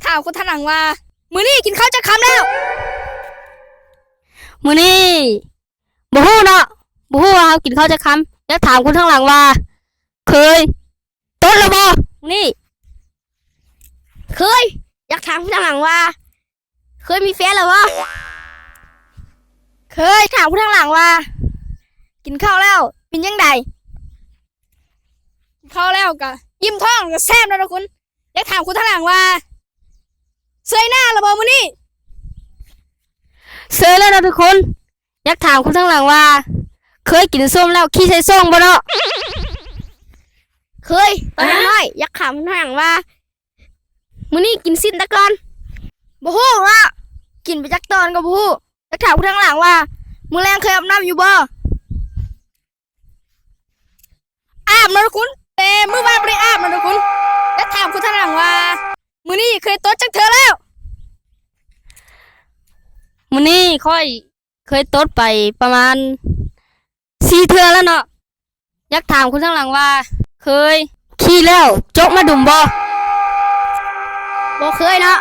ອ້າວ ຄົນທາງຫຼັງວ່າ ມື້ນີ້ກິນເຂົ້າຈັກຄຳແລ້ວ? ມື້ນີ້ ບໍ່ຮູ້ເນາະ ບໍ່ຮູ້ວ່າເຮົາກິນເຂົ້າຈັກຄຳ. ຢາກຖາມຄົນທາງຫຼັງວ່າ ເຄີຍຕົດແລ້ວບໍ່ມື້ນີ້? ເຄີຍ. ຢາກຖາມຄົນທາງຫຼັງວ່າ ເຄີຍມີແຟນແລ້ວບໍ່? ເຄີຍ. ຖາມຄົນທາງຫຼັງວ່າ ກິນເຂົ້າແລ້ວເປັນຈັ່ງໃດ? ກິນເຂົ້າແລ້ວກະອີ່ມທ້ອງ ກະແຊບເນາະທຸກຄົນ. ຢາກຖາມຄົນທາງຫຼັງວ່າ ເຊີຍໜ້າແລ້ວບໍ່ມື້ນີ້? ເຊີຍແລ້ວເນາະທຸກຄົນ. ຢາກຖາມຄົນທາງຫຼັງວ່າ ເຄີຍກິນສົ້ມແລ້ວຂີ້ໃສ່ຊ່ອງບໍ່ເນາະ? ເຄີຍ. ຕອນນ້ອຍໆ ຢາກຖາມຄົນທາງຫຼັງວ່າ ມື້ນີ້ກິນຊີ້ນຈັກຕອນ? ບໍ່ຮູ້ເນາະ ກິນໄປຈັກຕອນກໍບໍ່ຮູ້. ຢາກຖາມຄົນທາງຫຼັງວ່າ ມື້ແລງເຄີຍອາບນ້ຳຢູ່ບໍ່? ອາບເນາະທຸກຄົນ ແຕ່ມື້ວານບໍ່ໄດ້ອາບເນາະທຸກຄົນ. ຢາກຖາມຄົນທາງຫຼັງວ່າ ມື້ນີ້ເຄີຍຕົດຈັກເທື່ອແລ້ວ? ມື້ນີ້ຂ້ອຍເຄີຍຕົດໄປປະມານສີ່ເທື່ອແລ້ວເນາະ. ຢາກຖາມຄົນທາງຫຼັງວ່າ ເຄີຍຂີ້ແລ້ວຈົກມາດຸມບໍ່? ບໍ່ເຄີຍເນາະ.